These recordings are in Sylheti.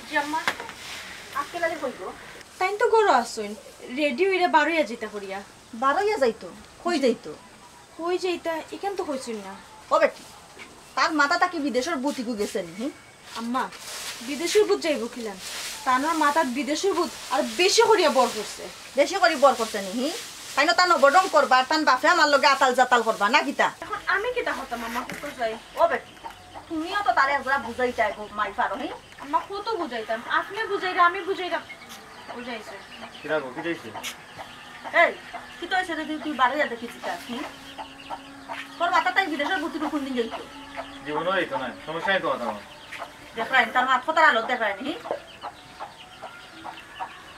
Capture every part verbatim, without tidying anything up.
জি আম্মা। আক্কেল আলী কই গো? তাইন তো ঘরো আছইন, রেডি অইরা বারইয়া যাইতা করিয়া। বারইয়া যাইতো? কই যাইতো? কই যাইতা, ইখান তো কইছইন না। ও বেটি, তার মাথাত কি বিদেশর ভূত ইগু গেছে নি, হুম? আম্মা, বিদেশর ভূত যাইবো কিলান? তান মাথাত বিদেশর ভূত আর বেশি করিয়া বর করছে। বেশি করি বর করছে নি, হুম? তাইন তান অবডং করবা, আর তান বাফে আমার লগে আতাল জাতাল করবা, না কিতা? এখন আমি কিতা করতাম আম্মা, কউক্কা চাই? ও বেটি, তুমিও তো তারে একজরা বুঝাইতায় গো, মাই পারো, হুম? আম্মা, কত বুঝাইতাম? আপনে বুঝাইরা, আমি বুঝাইরা, বুঝাইছে। কিতা গো, কিতা অইছে? এই, কিতা অইছে রে, তুই, তুই বারইয়া দেখি চিকাস, হুম? তোর মাথাত তাই বিদেশর ভূত ইগু কুনদিন যাইতো? জীবনও যাইতো না, সমস্যা নাই তো মাথাত আমার। দেখরায়নি, তার মাত কথার আলোত দেখরায়নি, হুম?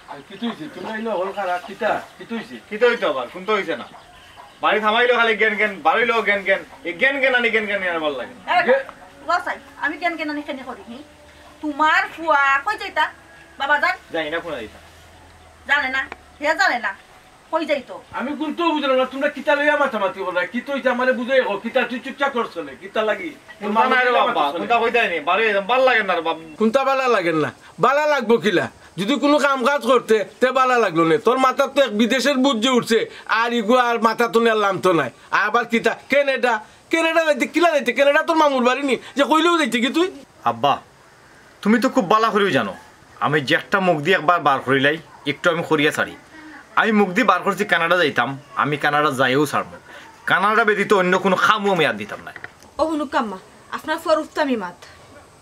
আর কিতা অইছে? তুমরা ইনো হল খারাপ, কিতা? কিতা অইছে? কিতা অইতো আবার? কুন্তা অইছে না। বাড়িত হামাইলেও খালি গেন গেন, বারইলেও গেন গেন। এই গেন গেন আনি গেন গেন আনি আর ভালা লাগে না। এই, গে- ও চাই, আমি গেন গেন আনি কেনে করি, হুম? তুমার ফুয়া কই যাইতা? বাবা জান? জানি না কুনো যাইতা। জানে না, হে জানে না। কই যাইতো? আমি কুন্তা বুঝলাম না, তুমরা কিতা লইয়া মাতামাতি কররায়? কিতা অইছে আমারে বুঝাইয়া কও, কিতা তুই চুপচাপ করছ নে, কিতা লাগি? কুন্তা নাই রে বাবা, কুন্তা কইতায় নি, বাড়ি যাইতাম, ভালা লাগে না রে বাবা। কুন্তা ভালা লাগে না? ভালা লাগবো কিলা? যুদি কুনু কাম কাজ করতে, তে ভালা লাগলো নে। তোর মাথাত তো এক বিদেশর ভূত যে উঠছে, আর ইগু আর মাথাত তো আর লামতো নায়। আবার কিতা? কানাডা? কানাডা যাইতে কিলা যাইতে? কানাডা তোর মামুর বাড়ি নি? যে কইলেউ যাইতে কি তুই? আব্বা, তুমি তো খুব ভালা করিউ জানো, আমি যে একটা মুখদি একবার বার করিলাই, একটু আমি করিয়া ছাড়ি। আমি মুখদি বার করছি কানাডা যাইতাম, আমি কানাডা যাইয়াউ ছাড়মু। কানাডা ব্যতীত অইন্য কুনু কামো আমি আত দিতাম নায়। ও হুনুক্কা আম্মা, আপনার ফুয়ার উফতামি মাত।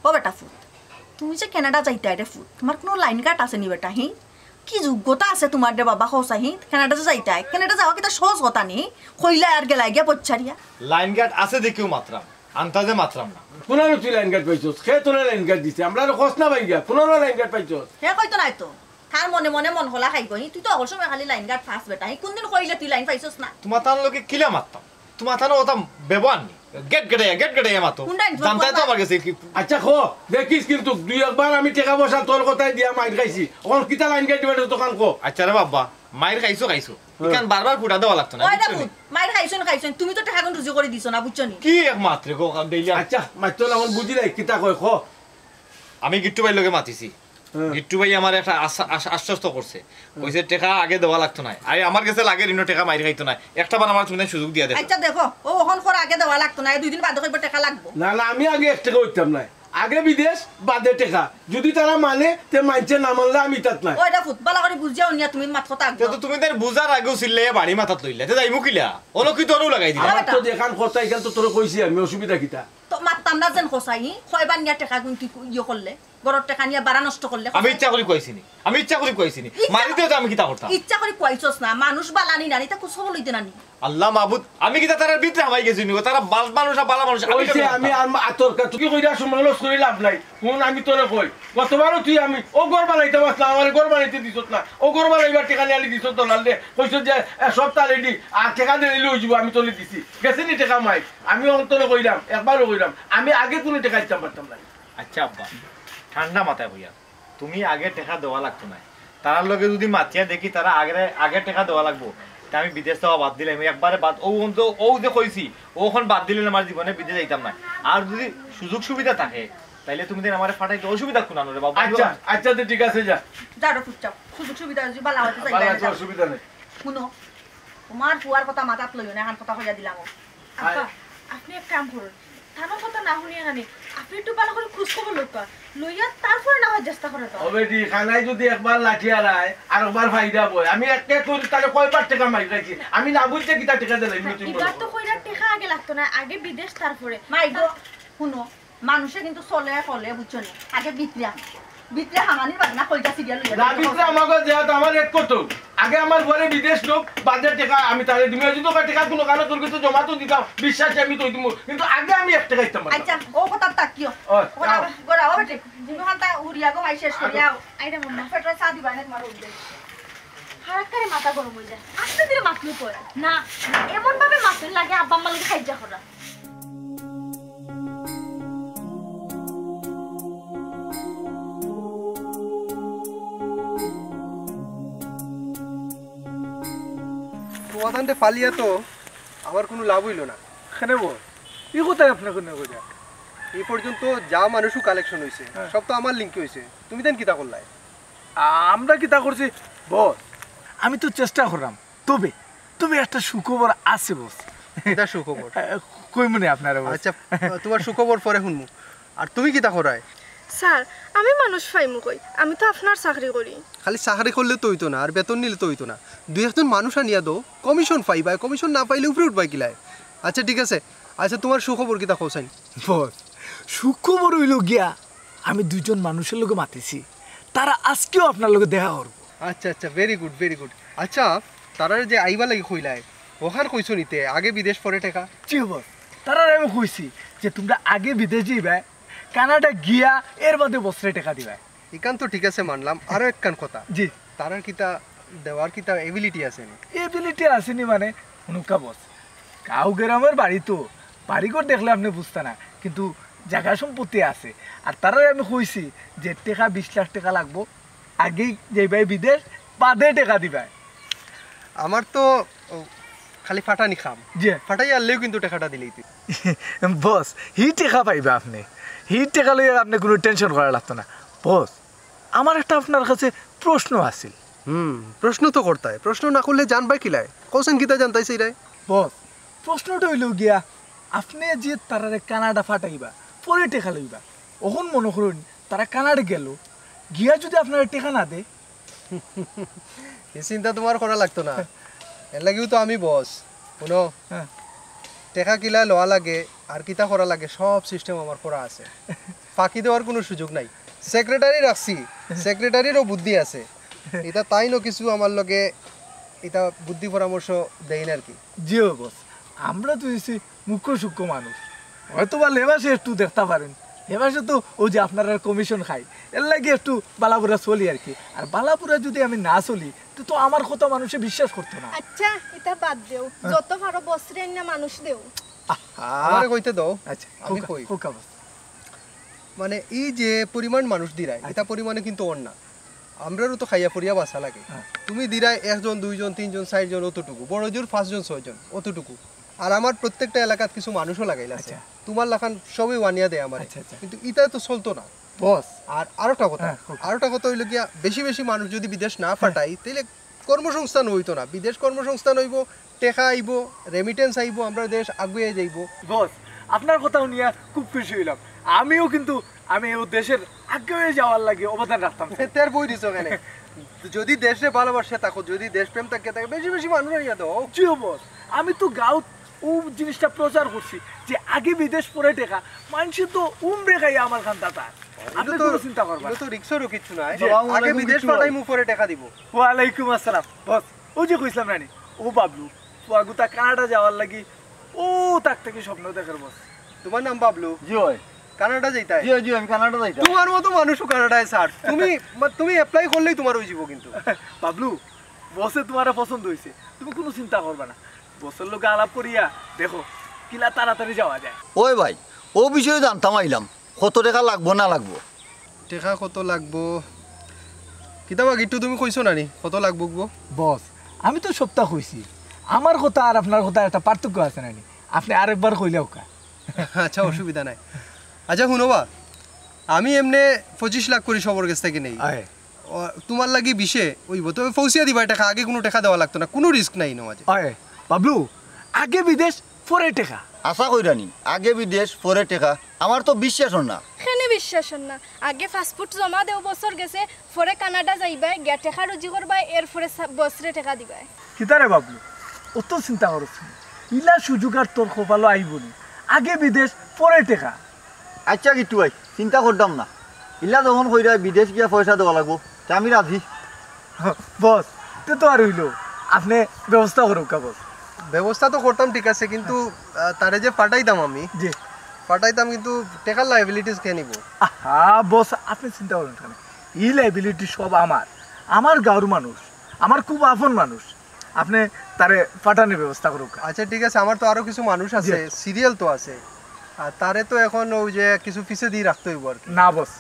ও বেটা ফুত, তুমি যে কানাডা যাইতায় রে ফুত, তুমার কুনু লাইন গার্ড আছে নি বেটা, হি? কি যোগ্যতা আছে তুমার রে বাবা, কওছাই, হি? কানাডা যে যাইতায়, কানাডা যাওয়া কিতা সহজ কথা নি? কইলায় আর গেলায় গিয়া পচ্ছারিয়া। লাইন গার্ড আছে দেখিউ মাতরাম, আন্তাজে মাতরাম না। কুনানো তুই লাইন গার্ড পাইছস? কে তোরে লাইন গার্ড দিছে? আমরারে কস না ভাইঙ্গা, কুনানো লাইন গার্ড পাইছস? হে কইতো নায় তো। তার মনে মনে মন খোলা খাইবো। হি, তুই তো অকল সময় খালি লাইন গার্ড পাস বেটা। হি, কুনদিন কইলে তুই লাইন পাইছস না? তুমার তান লগে কিলা মাততাম? তুমার তান অতা ব্যবহার নি। গেট গেটাইয়া, গেট গেটাইয়া মাতো। কুনটা ইনফর্ম জানতায় তো করবা? আমার গেছে কি আচ্ছা, কো, দেখিস কিন্তু দুই একবার আমি টেকা পয়সা তোর কথায় দিয়া মাইর খাইছি। অখন কিতা লাইন গার্ড দিবে তোকান কো? আচ্ছা রে বাবা, মাইর খাইছো, খাইছো। ইখান বারবার ফুটা দেওয়া লাগতো না, ওই বুঝছো নি? দেখুন, মাইর খাইছইন, খাইছইন। তুমি তো টেকাগুন রুজি করি দিছো না, বুঝছো নি? কি এক মাত্রে কো, কাম ডেইলি আম- আচ্ছা, মাততো না, অখন বুঝি নাই, কিতা কয়, কো। আমি গিট্টু ভাইর লগে মাতিছি। হ্যাঁ। গিট্টু ভাই আমারে একটা আশ্বা-, আশ্বা-, আশ্বস্ত করছে। হ্যাঁ। কইছে, "টেকা আগে দেওয়া লাগতো নায়। আরে, আমার গেছে লাগের ইনো টেকা মাইর খাইতো নায়। একটা বার আমার তুমি সুযোগ দিয়া দেখো।" আচ্ছা, দেখো, ও অখন কর আগে দেওয়া লাগতো নায়, দুই দিন বাদে কইবো টেকা লাগবো। না, না, আমি আগে এক টেকা অইতাম নায়। আগে বিদেশ, বাদে টেকা। যুদি তারা মানে, তে মানছে, না মানলে আমি তাত নাই। ওই দেখো, ভালা করি বুঝিয়া হুনিয়া তুমি মাত কথা তে তো আগুয়া। তুমি তার বুঝার আগেউ চিল্লাইয়া বাড়ি মাথাত লইলা। তে যাইমু কিলা? অলক্ষিত অনেও লাগাই দিলা। আমার তো যেখান কথা, এখান তো তোরে কইছি আমি, অসুবিধা কিতা? তো মাততাম না যেন কসাই, কয়বার নিয়া টেকা গুনতি ইয়ে করলে, ঘরর টেকা নিয়া বাড়া নষ্ট করলে। আমি ইচ্ছা করি কইছি নি, আমি ইচ্ছা করি কইছি নি। ইচ্ছা মারিতে তো আমি কিতা করতাম? ইচ্ছা করি কইছস না, মানুষ বালানি নানি, তা কুসব লইতে নানি। আল্লাহ মাবুদ, আমি কিতা তারার ভিতরে হামাই গেছি নি? তারা বাল মানুষ, আর বালা মানুষ, আমি কইছে কেমনে আমি জানতাম? আর মা-, আতর কা-, তুই কইরা সমালোচ করি লাভ নাই। হুন, আমি তোরে কই, গতবারও তুই আমি ও ঘর বানাইতে পারছ না, আমারে ঘর বানাইতে দিছত না, ও ঘর বানাইবার টেকা নিয়ে আলি দিছত দলাল দে, কইছত যে, এ, সব তার রেডি, আর টেকা দিলে অই যাব, আমি তোরে দিছি। গেছে নি টেকা মাই? আমি অন্তরে কইলাম, একবারও কইলাম, আমি আগে কুনু টেকা দিতাম পারতাম না। আচ্ছা আব্বা, ঠান্ডা মাথায় কইয়া, তুমি আগে টেকা দেওয়া লাগতো নায়। তারার লগে যুদি মাতিয়া দেখি তারা আগে, আগে টেকা দেওয়া লাগবো, তে আমি বিদেশ যাওয়া বাদ দিলাম, আমি একবারে বাদ। ও অন্ত-, ও যে কইছি, ও অখন বাদ দিলে আমার জীবনে বিদেশ যাইতাম না। আর যুদি সুযোগ সুবিধা থাকে, তাইলে তুমি দেন আমারে ফাটাইতে অসুবিধা কুনানো রে বাবা? আচ্ছা, আচ্ছা, তো ঠিক আছে, যা। যা রে চুপচাপ, সুযোগ সুবিধা যুদি বালা অইতে চাই, বালা তাইলে আছে, যা। অসুবিধা নেই। হুনো, তুমার ফুয়ার কথা মাথাত লইও না, এখান কথা কইয়া দিলাম ও। আব্বা, আপনে এক কাম করুন, তানর কথা না হুনিয়া নানি, আপনে একটু ভালা করি খোঁজ খবর লউক্কা, লইয়া তারপরে না হয় চেষ্টা করা যাও। ও বেটি, খানায় যুদি একবার লাঠি আড়ায়, আর একবার ফাইদা বয়। আমি এক এক করি তারে কয়বার টেকা মাইর খাইছি। আমি না বুঝতে কিতা টেকা দিলাই, না, তুমি বলো। এবার তো কইরা টেকা আগে লাগতো না, আগে বিদেশ তারপরে। মাই গো, হুনো, মানুষে কিন্তু চলে ফলে, বুঝছো নি? আগে বিক্রি আন। বিক্রি হামানির বাদে না কইটা সিরিয়াল লইয়া না, দেখো। বিক্রি আমাকে দেয়া তো আমার এক কত। আগে আমার ঘরে বিদেশ লোক, বাদে টেকা আমি তারে দিমু। যদি তোর টেকা কুনু কারণে তোর কাছে জমা তো দিতাম, বিশ্বাসে আমি তো দিমু। কিন্তু আগে আমি এক টেকা দিতাম পারতাম। আচ্ছা, ও কথা তাকিও। ও, ও কথা যাও। গোরা, ও বেটি, তুমি হান্তা উড়িয়া গো, মাই শেষ করি আও। আইরে মাম্মা। পেট্রোল চা দিবা না তোমার উঠবে। হারাক্কারে মাথা গরম অই যায়। আস্তে ধীরে মাতলে কয়। না, এমন ভাবে মাতলে লাগে আব্বা আম্মার লগে খাইজা করা। তোমাদানতে ফালিয়া তো আমার কুনু লাভ অইলো না। কেনে বো? ই কথায় আপনে কুনু কইরা? এই পর্যন্ত যা মানুষও কালেকশন হইছে, হ্যাঁ। সব তো আমার লিঙ্কে হইছে। তুমি দেন কিতা করলায়? আ-, আমরা কিতা করছি, বস? আমি তো চেষ্টা করলাম, তবে, তবে একটা সুখবর আছে, বস। এটা সুখবর। কইমুনে আপনারে, বস। আচ্ছা, তোমার সুখবর পরে শুনমু। আর তুমি কিতা করায়? স্যার, আমি মানুষ পাইমু কই? আমি তো আপনার চাকরি করি। খালি চাকরি করলে তো হইতো না, আর বেতন নিলে তো হইতো না। দুই একজন মানুষ আনিয়া দাও, কমিশন পাইবায়, কমিশন না পাইলে উপরে উঠবায় কিলায়? আচ্ছা, ঠিক আছে। আচ্ছা, তোমার সুখবর কিতা কও চাইন? বস, সুখবর হইল গিয়া, আমি দুইজন মানুষের লগে মাতিছি, তারা আজকেও আপনার লগে দেখা করবো। আচ্ছা, আচ্ছা, very good, very good। আচ্ছা, তারারে যে আইবা লাগি কইলায়, ওখান কইছো নিতে, আগে বিদেশ পরে টেকা? জি বস, তারারে আমি কইছি যে তোমরা আগে বিদেশ যাইবায়, কানাডা গিয়া এর বাদে বছরে টেকা দিবায়। ইখান তো ঠিক আছে, মানলাম। আরো একখান কথা। জি। তারার কিতা দেওয়ার কিতা এবিলিটি আছে নি? এবিলিটি আছে নি মানে, হুনুক্কা বস, গাঁও গ্রামের বাড়ি তো, বাড়িঘর দেখলে আপনি বুঝতা না, কিন্তু জাগা সম্পত্তি আছে। আর তারারে আমি কইছি যে টেকা বিশ লাখ টেকা লাগবো, আগেই যাইবায় বিদেশ, বাদে টেকা দিবায়। আমার তো, ও, খালি ফাটানি কাম। জি। ফাটাই আনলেও কিন্তু টেকাটা দিলেই তুই। বস, হি টেকা পাইবা আপনি, হি টেকা লইয়া আপনি কোনো টেনশন করা লাগতো না। বস, আমার একটা আপনার কাছে প্রশ্ন আছিল। হুম, প্রশ্ন তো করতায়, প্রশ্ন না করলে জানবায় কিলায়? কও চাইন কিতা জানতায় চাইরায়? বস, প্রশ্নটা হইল গিয়া, আপনি যে তারারে কানাডা ফাটাইবা, পরে টেকা লইবা, অখন মনে করুন তারা কানাডা গেল, গিয়া যদি আপনারে টেকা না দেয়? এই চিন্তা তোমার করা লাগতো না, এর লাগিও তো আমি বস। হুনো, হ্যাঁ। টেকা কিলা লওয়া লাগে আর কিতা করা লাগে, সব সিস্টেম আমার করা আছে। ফাঁকি দেওয়ার কোনো সুযোগ নাই। সেক্রেটারি রাখছি, সেক্রেটারিরও বুদ্ধি আছে। এটা তাইনও কিছু আমার লগে এটা বুদ্ধি পরামর্শ দেইন আর কি। জি ও বস, আমরা তো হইছি মুখ্য সূক্ষ্ম মানুষ, হয়তো বা লেবাসে একটু দেখতা পারেন। লেবাসে তো ওই যে আপনারা কমিশন খাই, এর লাগি একটু বালাবুরা চলি আর কি। আর বালাবুরা যদি আমি না চলি, তো, তো আমার কথা মানুষে বিশ্বাস করতো না। আচ্ছা, এটা বাদ দেও, হ্যাঁ। যত পারো বছরে না মানুষ দেও। আহা। আমারে কইতে দাও, আচ্ছা, আমি কউক্কা, কই। কউক্কা বস। মানে, এই যে পরিমাণ মানুষ দিরায়, আচ্ছা। এটা পরিমাণে কিন্তু অর না। আমরারও তো খাইয়া পড়িয়া বাঁচা লাগে। হ্যাঁ। তুমি দিরায় একজন, দুইজন, তিনজন, চাইরজন, অতটুকু। বড় জোর পাঁচজন, ছয়জন, অতটুকু। আর আমার প্রত্যেকটা এলাকাত কিছু মানুষও লাগাইল আছে। আচ্ছা। তোমার লাখান সবই ওয়ানিয়া দেয় আমারে। আচ্ছা, আচ্ছা। কিন্তু ইটা তো চলতো না। বস। আর আরোটা কথা, হ্যাঁ, কউক্কা। আরোটা কথা হইল গিয়া, বেশি বেশি মানুষ যদি বিদেশ না ফাটাই, তাইলে কর্মসংস্থান হইতো না। বিদেশ কর্মসংস্থান হইব, টেকা আইব, রেমিটেন্স আইব, আমরা দেশ আগুয়ে যাইব। বস, আপনার কথা শুনিয়া খুব খুশি হইলাম। আমিও কিন্তু আমি ও দেশের আগুয়ে যাওয়ার লাগি অবদান রাখতাম। তের বই দিছো কেনে? যদি দেশরে ভালোবাসে থাকো, যদি দেশপ্রেম থাকে, থাকে, বেশি বেশি মানুষ আইয়া দাও। জি ও বস, আমি তো গাঁওত ও জিনিসটা প্রচার করছি যে আগে বিদেশ পরে টেকা, মানুষে তো উমরে খাইয়া আমার খান দাতা। আপনি এটা তো, কোনো চিন্তা করবেন এটা না। তো রিক্সেরও কিচ্ছু নাই। জি। আগে আসসালামু আলাইকুম বিদেশ কিচ্ছু নাই। পাঠাইমু, পরে টেকা দিব। ওয়ালাইকুম আসসালাম। বস, ওই যে কইছিলাম নানি, ও বাবলু, ফুয়াগুতা কানাডা যাওয়ার লাগি ও তাক থাকি স্বপ্ন দেখের বস। তোমার নাম বাবলু? জি অয়। কানাডা যাইতায়? জি অয়, জি অয়, আমি কানাডা যাইতাম। তোমার মতো মানুষও কানাডায় স্যার। তুমি, মা-, তুমি অ্যাপ্লাই করলেই তোমার হয়ে যাব কিন্তু। বাবলু, বসে তোমারে পছন্দ হইছে, তুমি কোনো চিন্তা করবা না। বসর লগে আলাপ করিয়া দেখো, কিলা তাড়াতাড়ি যাওয়া যায়। ওই ভাই, ও বিষয়ে জানতাম আইলাম, কত টেকা লাগবো না লাগবো? টেকা কত লাগবো? কিতা বা গিট্টু, তুমি কইছো না নি কত লাগবো গো? বস, আমি তো সবটা কইছি। আমার কথা আর আপনার কথা একটা পার্থক্য আছে না নি? আপনি আরেকবার কইলে ওকা। আচ্ছা, অসুবিধা নাই। আচ্ছা, হুনো বা, আমি এমনে পঁচিশ লাখ করি সবর গেছ থাকি নেই। আয়। ও, তোমার লাগি বিশে অইবো, তবে পৌঁছিয়া দিবা টেকা, আগে কোনো টেকা দেওয়া লাগতো না, কোনো রিস্ক নাই ইনো মাঝে। অয়, বাবলু, আগে বিদেশ, পরে টেকা। আশা কইরানি, আগে বিদেশ, পরে টেকা, আমার তো বিশ্বাস অর না। কেনে বিশ্বাস অর না? আগে পাসপোর্ট জমা দেও, বছর গেছে, পরে কানাডা যাইবায়, গিয়া টেকা রুজি করবায়, এরপরে সা-, বছরে টেকা দিবায়। কিতারে বাবলু, অত চিন্তা করছ নি? ইলা সুযোগ আর তোর কপালো আইবো নি। আগে বিদেশ, পরে টেকা। আচ্ছা গিট্টু ভাই, চিন্তা করতাম না। ইলা যখন কইরা বিদেশ গিয়া পয়সা দেওয়া লাগবো, তে আমি রাজি। বস, তে তো আর অইলো, আপনে ব্যবস্থা করউক্কা বস। ব্যবস্থা তো করতাম, ঠিক আছে, কিন্তু, আহ, তারে যে পাঠাইতাম আমি, জি। পাঠাইতাম, কিন্তু টেকার লায়াবিলিটিস কে নিব? আহা, বস, আপনে চিন্তা করইন কেনে? ই লায়াবিলিটি সব আমার, আমার গাঁওর মানুষ, আমার খুব আপন মানুষ। আপনে তারে পাঠানির ব্যবস্থা করউক্কা। আচ্ছা, ঠিক আছে, আমার তো আরো কিছু মানুষ আছে, জি। সিরিয়াল তো আছে, আর তারে তো এখন ওই যে কিছু পিছে দিয়ে রাখতে অইবো আর কি। না বস,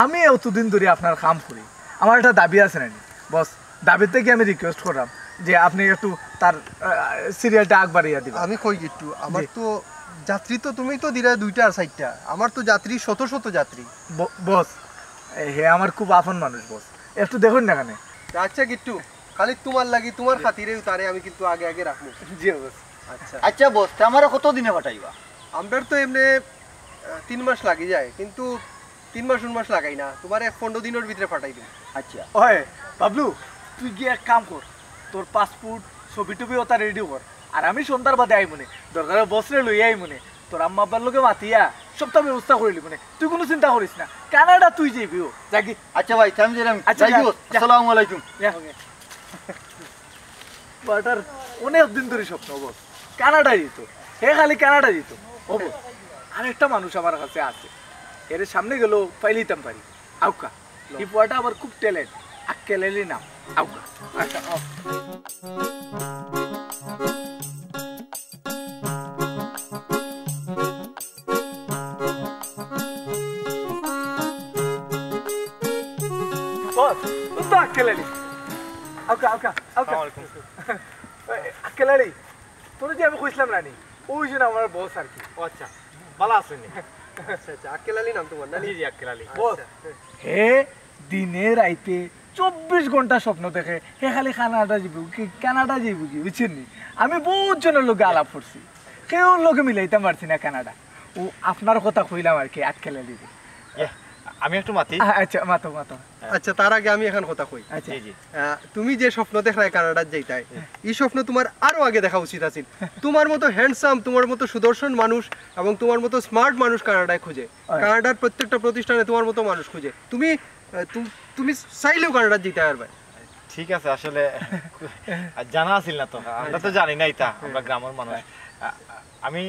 আমি অতদিন ধরি আপনার কাম করি, আমার একটা দাবি আছে না নি? বস, দাবির থাকি আমি রিকোয়েস্ট করলাম, যে আপনি একটু তার সিরিয়ালটা আগ বাড়াইয়া দিবা। আমি কই গিট্টু, আমার জি। তো যাত্রী তো, তুমি তো দিলে দুইটা আর চাইরটা, আমার তো যাত্রী শত শত যাত্রী। ব- বস, এ, হে আমার খুব আপন মানুষ বস, একটু দেখুন না কেন। আচ্ছা গিট্টু, খালি তোমার লাগি, তোমার খাতিরেউ তারে আমি কিন্তু আগে আগে রাখমু। জি বস। আচ্ছা আচ্ছা বস, তে আমারে কত দিনে পাঠাইবা? আমরার তো এমনে আহ, তিন মাস লাগি যায়, কিন্তু তিন মাস উন মাস লাগাই না, তোমারে পনরো দিনর ভিতরে পাঠাই দিমু। আচ্ছা। ওই বাবলু, তুই গিয়া এক কাম কর, তোর পাসপোর্ট, ছবি টবি ওটা রেডি কর, আর আমি সন্ধ্যার বাদে আইমুনে, দরকারে বসরে লইয়া আইমুনে, তোর আম্মা আব্বার লগে মাতিয়া সবটা ব্যবস্থা করিলিমুনে, তুই কুনু চিন্তা করিস না। কানাডা তুই যাইবি ও, যাগি। আচ্ছা ভাই, তে আমি যাইরাম। আচ্ছা, যাই যা, গো। যা। আসসালামু আলাইকুম। যা। ওটার অনেক দিন ধরি স্বপ্ন বস, কানাডা যাইতো, হে খালি কানাডা যাইতো। ও বস, আর একটা মানুষ আমার কাছে আছে, এর সামনে গেল পাইলিতাম পারি। আউকা, এই পুয়াটা আবার খুব ট্যালেন্ট, আক্কেল আলী নাম। আউকা। আচ্ছা, আও। বস, ও তো আক্কেল আলী। আউকা, আউকা, আউকা। আসসালামু আলাইকুম। আক্কেল আলী, তোরে যে আমি কইছিলাম না নি, ওই জন্য আমার বস আর কি। ও আচ্ছা, ভালা আছইন নি? আচ্ছা আচ্ছা, আক্কেল আলী নাম তোমার না নি? জি জি, আক্কেল আলী। বস, আচ্ছা। হে দিনে রাইতে চব্বিশ ঘন্টা স্বপ্ন দেখে, হে খালি কানাডা যাইবো কি, কানাডা যাইবো কি, বুঝছেন নি? আমি বহুত জনের লগে আলাপ করছি, কেউর লগে মিলাইতাম পারছি না কানাডা। ও আপনার কথা কইলাম আর কি, আক্কেল আলীরে। ইয়া, আমি একটু মাতি। আ-, আচ্ছা, মাতো, মাতো। আচ্ছা, তার আগে আমি এখান কথা কই। আচ্ছা। জি, জি। আহ, তুমি যে স্বপ্ন দেখরায় কানাডাত যাইতায়, ই স্বপ্ন তোমার আরো আগে দেখা উচিত আছিল। তোমার মতো হ্যান্ডসাম, তোমার মতো সুদর্শন মানুষ এবং তোমার মতো স্মার্ট মানুষ কানাডায় খুঁজে। হয়। কানাডার প্রত্যেকটা প্রতিষ্ঠানে তোমার মতো মানুষ খুঁজে। তুমি, আহ, তুম-, তুমি চাইলেও কানাডাত যাইতায় পারবায়। ঠিক আছে, আসলে জানা আছিল না তো, আমরা তো জানি না ইতা, আমরা গ্রামের মানুষ। আ-, আ-, আমি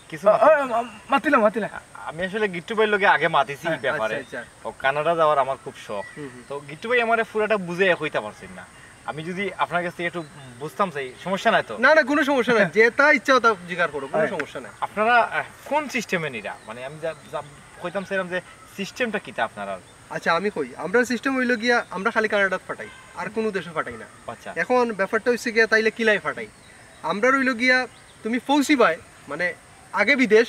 কিছু ও, মাতি- ও, মা-, মাতিলা, মাতিলা। আমি আসলে গিট্টু ভাইর লগে আগে মাতিছি এই হ্যাঁ, ব্যাপারে। আচ্ছা, আচ্ছা। ও কানাডা যাওয়ার আমার খুব শখ। হুম, হুম। তো গিট্টু ভাই আমারে পুরাটা বুঝাইয়া কইতা পারছইন না। আমি যদি আপনার কাছ থেকে একটু বুঝতাম চাই, সমস্যা নাই তো? না, না, কোনো সমস্যা নাই। যেটা ইচ্ছা ওটা জিকার করো, কোনো হ্যাঁ। সমস্যা নাই। আপনারা, আহ, কোন সিস্টেমে নিরা? মানে, আমি যা, যা কইতাম চাইলাম যে সিস্টেমটা কিতা আপনারা? আচ্ছা, আমি কই, আমরার সিস্টেম অইলো গিয়া, আমরা খালি কানাডাত পাঠাই, আর কোনো দেশে পাঠাই না। আচ্ছা। এখন ব্যাপারটা অইছে গিয়া, তাইলে কিলায় পাঠাই? আমরার অইলো গিয়া, তুমি পৌঁছিবায়, মানে, আগে বিদেশ,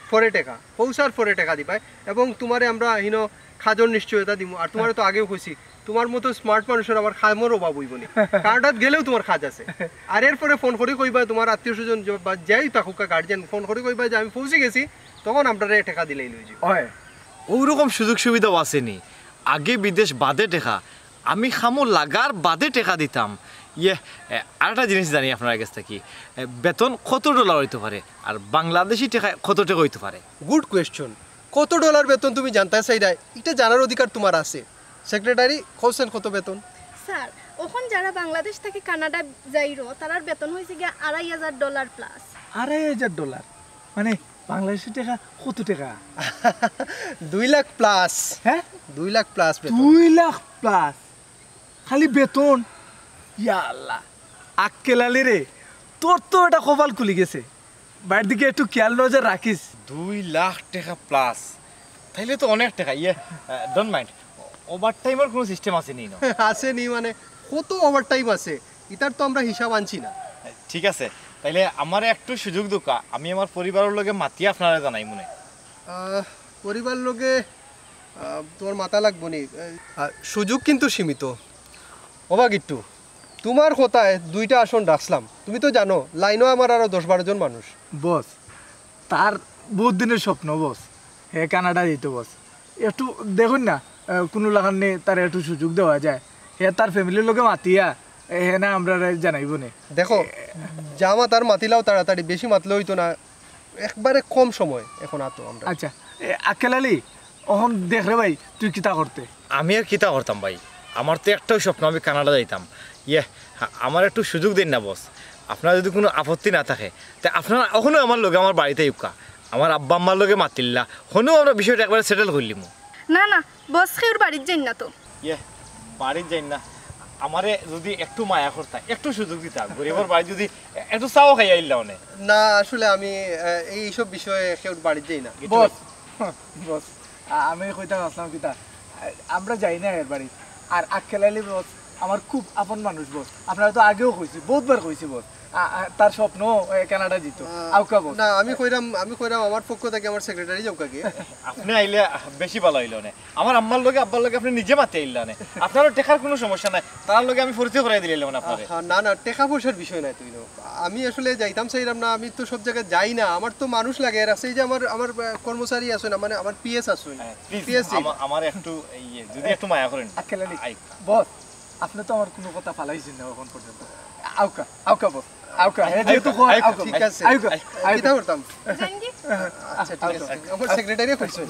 পরে টেকা, পৌঁছার পরে টেকা দিবায়, এবং তোমারে আমরা হিনো কাজর নিশ্চয়তা দিমু। আর তোমারে তো আগেও কইছি, তোমার মতো স্মার্ট মানুষের আবার কামর অভাব অইবো নি। কানাডাত গেলেও তোমার কাজ আছে। আর এরপরে ফোন করি কইবায়, তোমার আত্মীয় স্বজন যে, বা যেই থাকুক, গার্জিয়ান, ফোন করি কইবায় যে আমি পৌঁছি গেছি, তখন আমরারে টেকা দিলেই লই যাইবো। অয়। অউ রকম সুযোগ সুবিধাও আছে নি? আগে বিদেশ বাদে টেকা, আমি কামো লাগার বাদে টেকা দিতাম। ইয়ে, এ, আরেকটা জিনিস জানি আপনার কাছ থাকি, এ, বেতন কত ডলার অইতো পারে, আর বাংলাদেশি টেকায় কত টেকা অইতো পারে? Good question. কত ডলার বেতন তুমি জানতায় চাইরায়, ইটা জানার অধিকার তোমার আছে। সেক্রেটারি, কওছেন কত বেতন? স্যার, অখন যারা বাংলাদেশ থাকি কানাডা যাইরো, তারার বেতন অইছে গিয়া আড়াই হাজার ডলার প্লাস। আড়াই হাজার ডলার? মানে, বাংলাদেশি টেকা কত টেকা? দুই লাখ প্লাস। হ্যাঁ? দুই লাখ প্লাস বেতন। দুই লাখ প্লাস? খালি বেতন? ইয়া আল্লাহ, আক্কেল আলী রে, তোর তো এটা কপাল খুলি গেছে। বাড়ির দিকে একটু খেয়াল নজর রাখিস। দুই লাখ টেকা প্লাস, তাইলে তো অনেক টেকা। ইয়ে, আহ, don't mind, ওভারটাইমর কোনো সিস্টেম আছে নি? আছে নি মানে, কত ওভারটাইম আছে, ইতার তো আমরা হিসাব আনছি না। ঠিক আছে, তাইলে আমারে একটু সুযোগ দেউক্কা, আমি আমার পরিবারর লগে মাতিয়া আপনারে জানাইমুনে। আহ, পরিবার লগে, আহ, তোমার মাতা লাগবো নি। আহ, সুযোগ কিন্তু সীমিত। ওবা গিট্টু, তোমার কথায় দুইটা আসন রাখছিলাম, তুমি তো জানো লাইনো আমার আরো দশ বারো জন মানুষ। বস, তার বহুত দিনের স্বপ্ন বস, হে কানাডা যাইতো বস। একটু দেখুন না, আহ, কুনু লাখান নি তার একটু সুযোগ দেওয়া যায়। হে তার ফ্যামিলির লগে মাতিয়া, এ, হে না আমরারে জানাইবো নে। দেখো, যা মাতার মাতিলাও তাড়াতাড়ি, বেশি মাতলে অইতো না, একবারে কম সময় এখন আতো আমরা। আচ্ছা, এ, আক্কেল আলী, অখন দেখ রে ভাই, তুই কিতা করতে? আমি আর কিতা করতাম ভাই, আমার তো একটাউ স্বপ্ন, আমি কানাডা যাইতাম। ইয়ে, আ-, আমার একটু সুযোগ দেইন না বস, আপনার যদি কুনু আপত্তি না থাকে, তে আপনারা অখনো আমার লগে আমার বাড়িত আউক্কা, আমার আব্বা আম্মার লগে মাতিল্লা, হনো আমরা বিষয়টা একবারে সেটেল করিলিমু। না না বস, কেউর বাড়িত যাইন না তো। ইয়ে, বাড়িত যাইন না, আমারে যদি একটু মায়া করতা, একটু সুযোগ দিতা, গরিবর বাড়িত যদি একটু চাও খাইয়া আইলা অনে। না, আসলে আমি, আহ, এইসব বিষয়ে কেউর বাড়িত যাই না। বস, বস, আ-, আমি কইতাম আছলাম কিতা, আ-, আমরা যাই না এর বাড়ি। আর আক্কেল আলী বস, আমার খুব আপন মানুষ বস, আপনারে তো আগেও কইছি, বহুতবার কইছি বস। আ-, আ-, তার স্বপ্ন, এ, কানাডা যিতো। আহ, আউক্কা বস। না, আমি কইরাম, আমি কইরাম আমার পক্ষ থাকি আমার সেক্রেটারি যাউক্কা গি। আপনে আইলে বেশি ভালা অইলো অনে। আমার আম্মার লগে আব্বার লগে আপনে নিজে মাতিয়া আইলা অনে। আপনারও টেকার কুনু সমস্যা নাই, তারার লগে আমি পরিচয় করাই দিলাইলাম অনে আপনারে। আহা, না, না, টেকা পয়সার বিষয় নায় তো। আমি আসলে যাইতাম চাইরাম না, আমি তো সব জাগাত যাই না, আমার তো মানুষ লাগে। আর আছে এই যে আমার, আমার, আহ, কর্মচারী আছে না, মানে আমার পিএস আছে। হ্যাঁ, please, পিএস। আমা-, আমার একটু, ইয়ে, যদি একটু মায়া করেন। আক্কেল আলী, আই। বস, আপনে তো আমার কুনু কথা ফালাইছইন না অখন পর্যন্ত। আউক্কা, আউক্কা বস, আউক্কা। হ্যাঁ, যেহেতু আউক্কা, কয়, আউক্কা। ঠিক আছে। আউক্কা, আউক্কা। কিতা করতাম? জানি কি? আচ্ছা, ঠিক আছে। আমার সেক্রেটারি কইছে।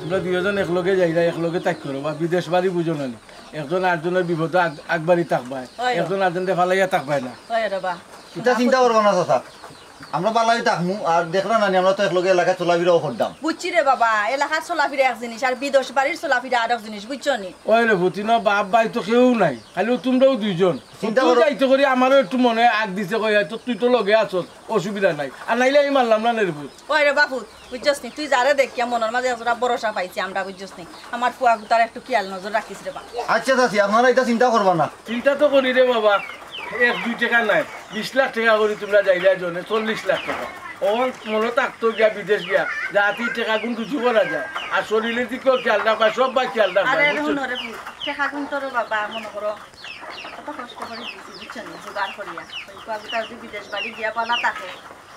তোমরা দুইজন একলগে যাইরা, একলগে তাক করো, বা বিদেশ বাড়ি বুঝো না নি? একজন আরজনর বিপদো আগ-, আগবাড়ি থাকবায়, হয়। একজন আরজনরে ফালাইয়া থাকবায় না। হয় রে বা। ইতা চিন্তা করবা না চাচা, আমরা ভালাই থাকমু। আর দেখরা না নি, আমরা তো একলগে এলাকাত চলাফিরাও করতাম। বুঝছি রে বাবা, এলাকার চলাফিরা এক জিনিস, আর বিদেশ বাড়ির চলাফিরা আরক জিনিস, বুঝছো নি? ওই রে পুত, ইনো বাপ ভাই তো কেউ নাই, খালি তোমরাও দুইজন। চিন্তা তুই করো। যাইতে করি আমারও একটু মনে আগ দিছে, কই, "তো তুই তো লগে আছস, অসুবিধা নাই।" আর নাইলে আমি মারলাম না রে পুত। ওই রে বাপুত, বুঝছস নি, তুই যারে দেখিয়া মনর মাঝে একটা ভরসা পাইছি আমরা, বুঝছস নি? আমার ফুয়া গুতার একটু খিয়াল নজর রাখিস রে বা। আচ্ছা চাচি, আপনারা ইতা চিন্তা করবা না। চিন্তা তো করি রে বাবা, এক দুই টেকা নায়, বিশ লাখ টেকা করি তোমরা যাইরা জনে, চল্লিশ লাখ টেকা। অখন মনো থাকতো গিয়া বিদেশ গিয়া, যাতে ই টেকাগুন রুজি করা যায়। আর শরীলর দিকেও খিয়াল রাখবা, সব বায় খিয়াল রাখবা, আরে বুঝছো? হুনো রে পুত, টেকাগুন তো রে বাবা, মনো করো, কত কষ্ট করি দিছি, বুঝছো নি, জোগাড় করিয়া। ওই ফুয়া গুতা যদি বিদেশ বাড়ি গিয়া ভালা থাকে,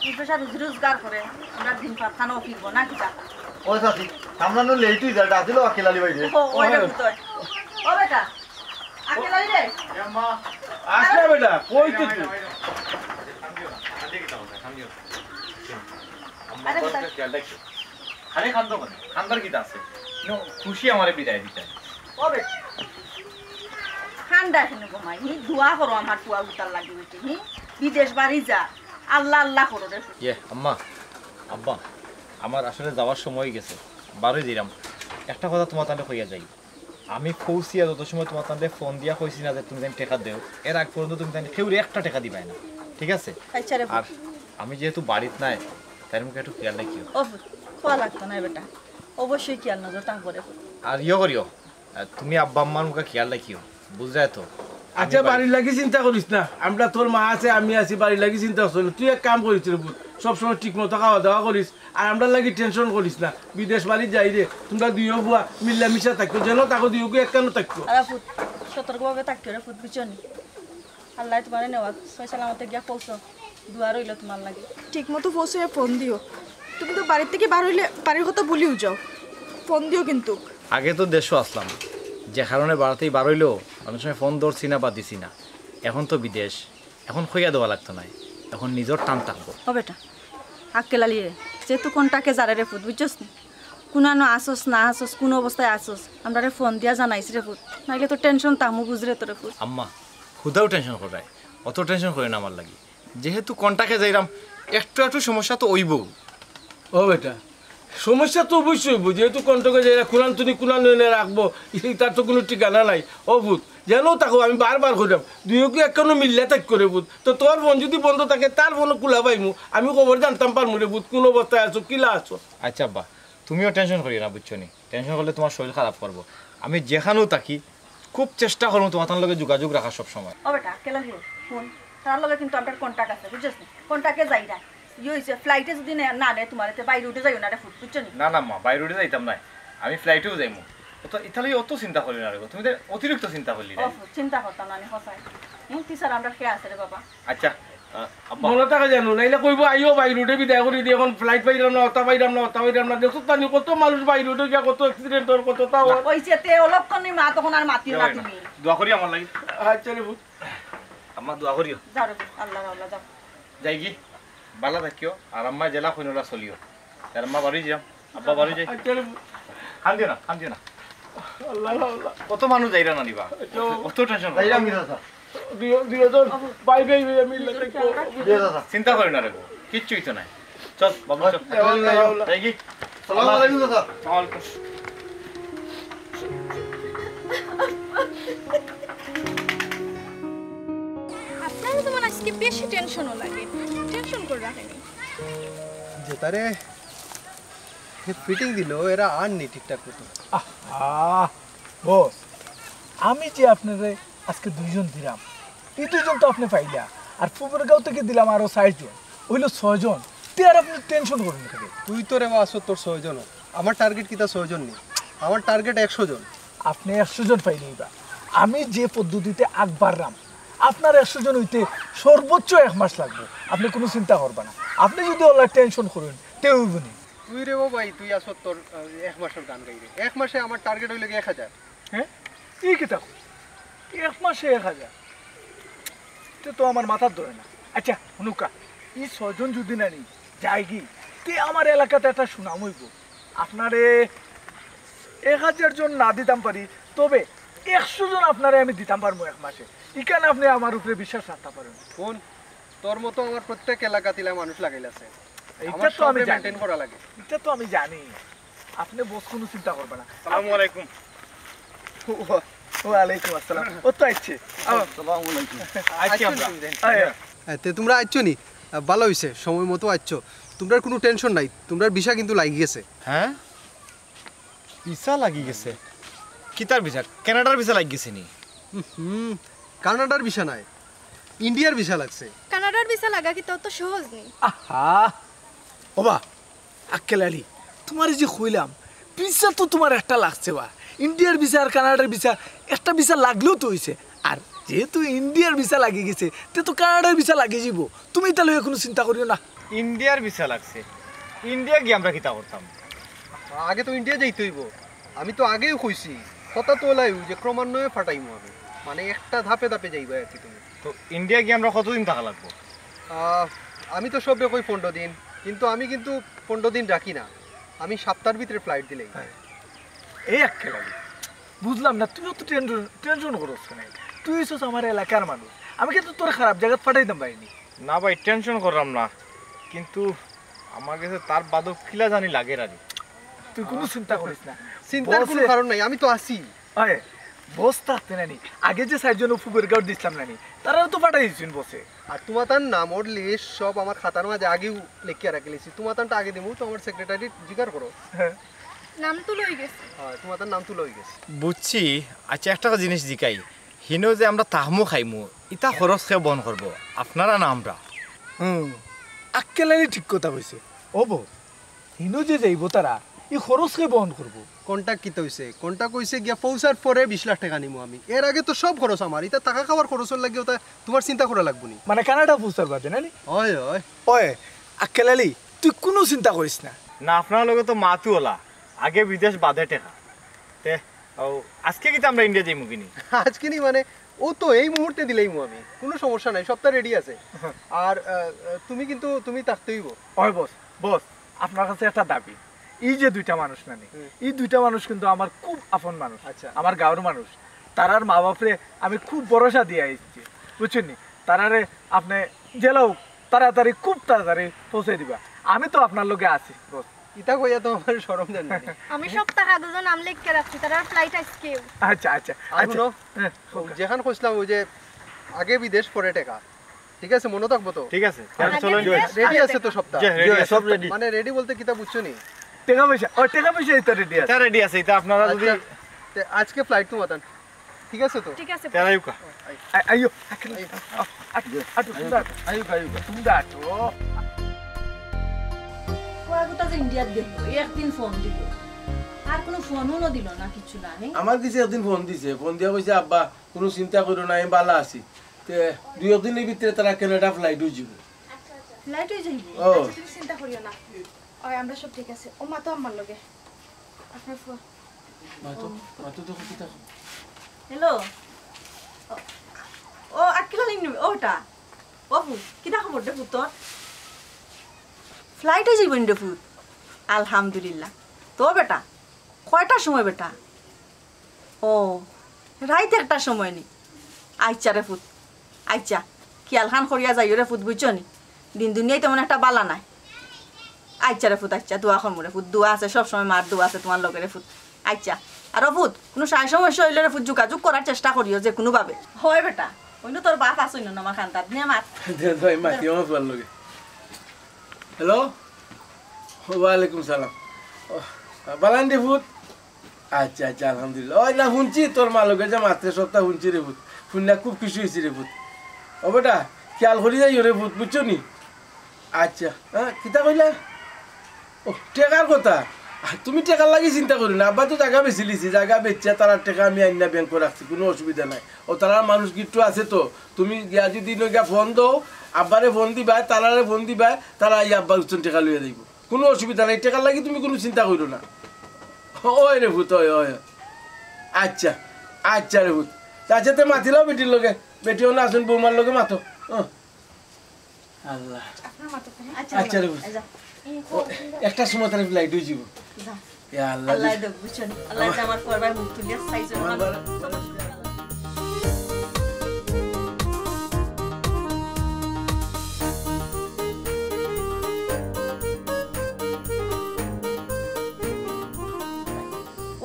দুই পয়সা রুজি রোজগার করে, আমরা দিন পাত খানাও ফিরবো না কিতা? ও চাচি, আমরা নু লেট অই যায়, ডাকিলো আক্কেল আলী ভাইরে। ও, ওই রে পুত, ওই। ও বেটা, আক্কেল আলী রে। এ মা, আস না বেটা, কই তো তুই? আরে বেটা। খালি কান্দো কেনে? কান্দার কিতা আছে? ইনো খুশি আমারে বিদায় দিতা। ও বেটা। কান্দা কেনে গো মাই? হি, দোয়া করো আমার ফুয়া গুতার লাগি বেটি। হি, বিদেশ বাড়ি যা। আল্লাহ আল্লাহ করো রে। ইয়ে, আম্মা, আব্বা, আমার আসলে যাওয়ার সময় অই গেছে, বারই যাইরাম। একটা কথা তুমার তানরে কইয়া যাই, আমি পৌঁছিয়া যত সময় তুমার তানরে ফোন দিয়া কইছি না যে তুমি তাইন টেকা দেও, এর আগ পর্যন্ত তুমি তাইন কেউরে একটা টেকা দিবায় না, ঠিক আছে? আচ্ছা রে। আর আমি যেহেতু বাড়িত নাই, তাইর মুখে একটু খিয়াল রাখিও। ও, কওয়া লাগতো না বেটা, অবশ্যই খিয়াল নজর থাকবো রে। আর ইয়ে করিও, আহ, তুমি আব্বা আম্মার মুখে খিয়াল রাখিও, বুঝরায় তো? আমি আচ্ছা, বাড়ি- বাড়ির লাগি চিন্তা করিস না, আমরা তোর মা আছে, আমি আছি, বাড়ির লাগি চিন্তা করিস না। তুই এক কাম করিস রে পুত, সবসময় ঠিক মতো খাওয়া দাওয়া করিস, আর আমরার লাগি টেনশন করিস না। বিদেশ বাড়ি যাইরে, তুমরা দুইও ফুয়া মিল্লা মিশা থাকিও, যেন থাকো দুইওগু একখানো থাকিও। আরে পুত, সতর্কভাবে থাকিও রে পুত, বুঝছো নি? আল্লায় তুমারে নেওয়াত সহি সালামতে গিয়া পৌঁছো, দোয়া রইলো তুমার লাগি। ঠিক মতো পৌঁছাইয়া ফোন দিও। তুমি তো বাড়ির থাকি বার অইলে বাড়ির কথা ভুলিও যাও, ফোন দিও কিন্তু। আগে তো দেশো আছলাম, যে কারণে বাড়ি থাকি বার অইলেও অনেক সময় ফোন ধরছি না বা দিছি না। এখন তো বিদেশ, এখন কইয়া দেওয়া লাগতো নায়, এখন নিজর টান থাকবো। ও বেটা, আক্কেল আলী রে, যেহেতু কন্টাকে যারে রে পুত, বুঝছস নি? কুনানো আছস না আছস, কুন অবস্থায় আছস, আমরারে ফোন দিয়া জানাইস রে পুত, নাইলে তো টেনশন থাকমু, বুঝরে তো রে পুত। আম্মা, হুদাউ টেনশন কররায়, অত টেনশন করিও না আমার লাগি। যেহেতু কন্টাকে যাইরাম, একটু একটু সমস্যা তো অইবো। ও বেটা, সমস্যা তো অবশ্যই অইবো, যেহেতু কন্টাকে যাইরা কুনান তুনি কুনান এনে রাখবো, ইতার তো কুনু ঠিকানা নাই। ও পুত, যেন থাকো, আমি বারবার কইরাম, দুইওগু একখানো মিল্লা থাকিও রে পুত। তো তোর ফোন যদি বন্ধ থাকে, তার ফোনও খুলা পাইমু, আমি খবর জানতাম পারমু রে পুত, কুন অবস্থায় আছো, কিলা আছো। আচ্ছা আব্বা, তুমিও টেনশন করিও না, বুঝছো নি? টেনশন করলে তুমার শরীল খারাপ করবো। আমি যেখানেও থাকি, খুব চেষ্টা করমু তুমার তান লগে যোগাযোগ রাখার সব সময়। ও বেটা, আক্কেল আলী রে, হুন, তার লগে কিন্তু আমরার কন্টাক্ট আছে, বুঝছস নি? কন্টাক্টে যাইরা। ইয়ে অইছে, ফ্লাইটে যদি নে-, না নেয় তুমারে, তে বাই রোডে যাইও না রে পুত, বুঝছো নি? না, না মা, বাই রোডে যাইতাম নায়, আমি ফ্লাইটেউ যাইমু। অত, ইতা লইয়া অত চিন্তা করিও না রে গো, তুমি তো অতিরিক্ত চিন্তা করলি রে। ও পুত, চিন্তা করতাম না নি, হছাই। হুম, তুই ছাড়া আমরার কে আছে রে বাবা? আচ্ছা, আহ, আব্বা। মনো থাকে জানো, নাইলে কইবো, "আইও, বাই রোডে বিদায় করি দি, এখন ফ্লাইট পাইরাম না, অতা পাইরাম না, অতা পাইরাম না।" দেখছো তো নি, কত মানুষ বাই রোডে গিয়া কত অ্যাক্সিডেন্ট অর, কত তা অর। ওই যে তে অলক্ষণে মা তখন আর মাতিও না তুমি। দোয়া করি আমার লাগি। আচ্ছা রে পুত। আম্মা, দোয়া করিও। যাও রে পুত, আল্লাহ, আল্লাহ, যাও। যাইগি, বালা থাকিও, আর আম্মায় যেলা কইন অলা চলিও। আর আম্মা বাড়ি যাও, আব্বা বাড়ি যাই। আচ্ছা রে পুত। কান্দিও না, কান্দিও না। আল্লাহ, আল্লাহ। কত মানুষ যাইরা না নিবা? আচ্ছা। অত টেনশন করো না। যাইরাম কি দাদা? দুই, দুইজন ভাই, ভাই, ভাই, আমি ইল্লা থাকবো। জি, দাদা। চিন্তা করিও না রে গো, কিচ্ছু অইতো নায়। চল, বাবু, চল। আল্লাহ, আল্লাহ। যাইগি? সালাম আলাইকুম, দাদা। ওয়ালাইকুম। আপনারে যেমন আজকে বেশি টেনশনও লাগে, টেনশন করি রাখেনি। যেতারে ফিটিং দিল, এরা আর নি ঠিকঠাক মতো। আহ, আহ। বস, আমি যে আপনারে আজকে দুইজন দিলাম, এই দুইজন তো আপনে পাইলা, আর ফুবরগাঁও থাকি দিলাম আরো চাইরজন, অইলো ছয়জন। তে আর আপনে টেনশন করইন কেনে? তুই তো রে বা আছস তোর ছয়জন, আমার টার্গেট কিতা ছয়জন নি, আমার টার্গেট একশো জন। আপনে একশো জন পাইলে অইবা। আমি যে পদ্ধতিতে আগ বাড়রাম, আপনার একশো জন অইতে সর্বোচ্চ এক মাস লাগবো। আপনে কুনু চিন্তা করবা না। আপনে যুদি অলা টেনশন করইন, তে অইবো নি। তুই রে বা ভাই, তুই আছস তোর, আহ, এক মাসর গান গাইরে। এক মাসে আমার টার্গেট অইলো গি এক হাজার। হ্যাঁ? ই কিতা কও? এক মাসে এক হাজার? তে তো আমার মাথাত ধরে না। আচ্ছা, হুনউক্কা, ই ছয়জন যুদি না নি যায়গি, তে আমার এলাকাত একটা সুনাম অইবো। আপনারে এক হাজার জন না দিতাম পারি, তবে একশো জন আপনারে আমি দিতাম পারমু এক মাসে। ইখান আপনে আমার উপরে বিশ্বাস রাখতা পারেন। হুন, তোর মতো আমার প্রত্যেক এলাকাত ইলা মানুষ লাগাইল আছে। ইটা আমার তো আমি সবরে জানি। মেইনটেইন করা লাগে। ইটা তো আমি জানি। আপনে বস কুনু চিন্তা করবা না। আসসালামু আলাইকুম। ওয়া-, ওয়ালাইকুম আসসালাম। ও তো আইছে। আও। আসসালামু আলাইকুম। আইছি আমরা। আয়, আয়। হ্যাঁ, তে তুমরা আইছো নি? আহ, ভালা অইছে, সময় মতো আইছো। তুমরার কুনু টেনশন নাই, তুমরার ভিসা কিন্তু লাগি গেছে। হ্যাঁ? ভিসা লাগি গেছে? কিতার ভিসা? কানাডার ভিসা লাগি গেছে নি? হুম, কানাডার ভিসা নায়, ইন্ডিয়ার ভিসা লাগছে। কানাডার ভিসা লাগা কিতা অত সহজ নি? আহা, ওবা, আক্কেল আলী, তুমারে যে কইলাম, ভিসা তো তুমার একটা লাগছে বা। ইন্ডিয়ার ভিসা আর কানাডার ভিসা, একটা ভিসা লাগলেও তো অইছে। আর যেহেতু ইন্ডিয়ার ভিসা লাগি গেছে, তে তো কানাডার ভিসা লাগি যাইবো। তুমি ইতা লইয়া কুনু চিন্তা করিও না। ইন্ডিয়ার ভিসা লাগছে? ইন্ডিয়া গিয়া আমরা কিতা করতাম? আগে তো ইন্ডিয়া যাইতে অইবো। আমি তো আগেউ কইছি, কথা তো অলাউ যে ক্রমান্বয়ে ফাটাইমু আমি, মানে একটা ধাপে ধাপে যাইবা আর কি তুমি। তো ইন্ডিয়া গিয়া আমরা কতদিন থাকা লাগবো? আহ, আমি তো সবরে কই পনরো দিন, কিন্তু আমি কিন্তু পনরো দিন রাখি না, আমি সাপ্তার ভিতরে ফ্লাইট দিলাই। এই আক্কেল আলী, বুঝলাম না, তুই অত টেনশন, টেনশন করস কেনে? তুই অইছস আমার এলাকার মানুষ, আমি কিন্তু তোরে খারাপ জাগাত ফাটাইতাম পারি নি। না ভাই, টেনশন কররাম না, কিন্তু আমার গেছে তার বাদও কিলা জানি লাগের আরি। তুই কুনু চিন্তা করিস না। চিন্তার কুনু কারণ নাই, আমি তো আছি। আরে, বস থাকতে নানি, আগে যে চাইরজন ফুবরগাঁওর দিছলাম নানি, তারারে তো ফাটাই দিছইন বসে। আর তুমাতার নামর লিস্ট সব আমার খাতার মাঝে আগেউ লেখিয়া রাখিলিছি। তুমাতারটা আগে দিমু, তো আমার সেক্রেটারি জিকার করো। হ্যাঁ। নাম তুলা অইগেছে। হ্যাঁ, তুমাতার নাম তুলা অইগেছে। বুঝছি। আচ্ছা, একটা জিনিস জিকাই, হিনো যে আমরা থাকমু খাইমু, ইতা খরচ কে বহন করবো, আপনারা না আমরা? হুম, আক্কেল আলী ঠিক কথা কইছে। ও বউ, হিনো যে যাইবো তারা, ই খরচ কে বহন করবো? কন্ট্রাক্ট কিতা অইছে? কন্ট্রাক্ট অইছে গিয়া পৌঁছার পরে বিশ লাখ টেকা নিমু আমি। এর আগে তো সব খরচ আমার। ইতা থাকা খাওয়ার খরচর লাগি ওটা তুমার চিন্তা করা লাগবো নি। মানে কানাডা পৌঁছার বাদে, না নি? অয়, অয়। অয়, আক্কেল আলী, তুই কুনু চিন্তা করিস না। না, আপনার লগে তো মাতু অলা, আগে বিদেশ বাদে টেকা। তে, ও, আজকে কিতা আমরা ইন্ডিয়া যাইমু কিনি? আজকে নি মানে, ও তো এই মুহূর্তে দিলাইমু আমি, কুনু সমস্যা নাই, সবটা রেডি আছে। আর, আহ, আহ, তুমি কিন্তু, তুমি থাকতে অইবো। অয় বস, বস, আপনার কাছে একটা দাবি। এই যে দুইটা মানুষ নানি, হুম। এই দুইটা মানুষ কিন্তু আমার খুব আপন মানুষ, আচ্ছা। আমার গাঁওর মানুষ। তারার মা বাপরে আমি খুব ভরসা দিয়া আইছি, বুঝছইন নি? তারারে আপনে যেলা অউক তাড়াতাড়ি, খুব তাড়াতাড়ি পৌঁছাই দিবা। আমি তো আপনার লগে আছি, বস। ইতা কইয়া তো আমার শরম জানি না। আমি সবতা কাগজো নাম লেখিয়া রাখছি, তারার ফ্লাইট আজকেউ। আচ্ছা, আচ্ছা, আর আচ্ছা। হুনো, হ্যাঁ, ওই যেখান কইছিলাম, ওই যে আগে বিদেশ পরে টেকা, ঠিক আছে, মনো থাকবো তো? ঠিক আছে। আগে চলুন। বিদেশ রেডি পরে আছে তো টেকা। সবতা? জি, রেডি আছে। সব রেডি। মানে রেডি বলতে কিতা বুঝছো নি? টেকা পয়সা, ও টেকা পয়সা ইতা রেডি আছে। ইতা রেডি আছে, ইতা আপনারা যদি আচ্ছা, তে আজকে ফ্লাইট তো মাতান। ঠিক আছে তো? ঠিক আছে। তেরাইউকা। আই-, আইও, আখেল, আইও। আ-, আ-, আটো, তুমি আটো। আইউকা, আইউকা। তুমি আটো। কয়েকটা যে ইন্ডিয়াত গেল, একদিন ফোন দিল। আর কোনো ফোনও না দিল না, কিচ্ছু না, নেই? আমার কাছে একদিন ফোন দিছে, ফোন দিয়া কইছে, "আব্বা, কোনো চিন্তা করিও না, আমি বালা আছি।" তে দুই একদিনের ভিতরে তারা কানাডা ফ্লাইট অই যাইবো। ফ্লাইট অই যাইবো? ও। আচ্ছা, তুমি চিন্তা করিও না। ওই, আমরা সব ঠিক আছে। ও মা তো আমার লগে। আপনার ফোন। মা তো, মা তো দেখো কিতা। হ্যালো। ও, ও, আক্কেল আলী নি, ওটা। ও ফুত, কিতা খবর রে ফুত তোর? ফ্লাইটে যাইবেন রে ফুত? আলহামদুলিল্লাহ। তো বেটা, কয়টার সময় বেটা? ও, রাইত একটার সময় নি? আইচ্ছা রে ফুত, আইচ্ছা, খিয়ালখান করিয়া যাইও রে ফুত, বুঝছো নি? দিন দুনিয়াই তেমন একটা বালা নাই। আইচ্ছা রে ফুত, আইচ্ছা, দোয়া করমু রে ফুত, দোয়া আছে, সব সময় মার দোয়া আছে তোমার লগে রে ফুত। আইচ্ছা, আর ও ফুত, কোনো সাই সমস্যা অইলে রে ফুত যোগাযোগ করার চেষ্টা করিও যে কোনো ভাবে। হয় বেটা, অইন তোর বাপ আছইন না আমার খান্দাত, নে মাত। দে, দে, মাতি আমার ফুয়ার লগে। হ্যালো, ওয়ালাইকুম সালাম। ও, বালা নি রে ফুত? আচ্ছা, আচ্ছা, আলহামদুলিল্লাহ। ওই না, হুনছি তোর মার লগে যে মাতরে, সবটা হুনছি রে পুত। হুনিয়া খুব খুশি অইছি রে পুত। ও বেটা, খিয়াল করি যাইও রে পুত, বুঝছো নি? আচ্ছা, হ্যাঁ, কিতা কইলা? ও, টেকার কথা। আর তুমি টেকার লাগি চিন্তা করিও না। আব্বা তো জাগা বেচিলিছে, জাগা বেচিয়া তারার টেকা আমি আইনা ব্যাংকো রাখছি, কুনু অসুবিধা নাই। ও, তারার মানুষ গিট্টু আছে তো, তুমি গিয়া যদি নু গিয়া ফোন দেও, আব্বারে ফোন দিবায়, তারারে ফোন দিবায়, তারা আইয়া আব্বার উস্তোন টেকা লইয়া যাইবো। কুনু অসুবিধা নাই, টেকার লাগি তুমি কুনু চিন্তা করিও না। ওই রে পুত, ওই, ওই। আচ্ছা, আচ্ছা রে পুত। আচ্ছা, তে মাতিলাও বেটির লগে, বেটি অনো আছইন, বৌমার লগে মাতো। হ্যাঁ। আল্লাহ। আপনার মাতো কেন? আচ্ছা, আচ্ছা রে পুত। এই যাও। ও, একটার সময় তারা ফ্লাইট অই যাইবো। যাও। ইয়া আল্লাহ, আল্লাহ দেব, বুঝছেন? আল্লাহ আমার আমার করবার মুখ তুলিয়া সাইজ আমার বাবা।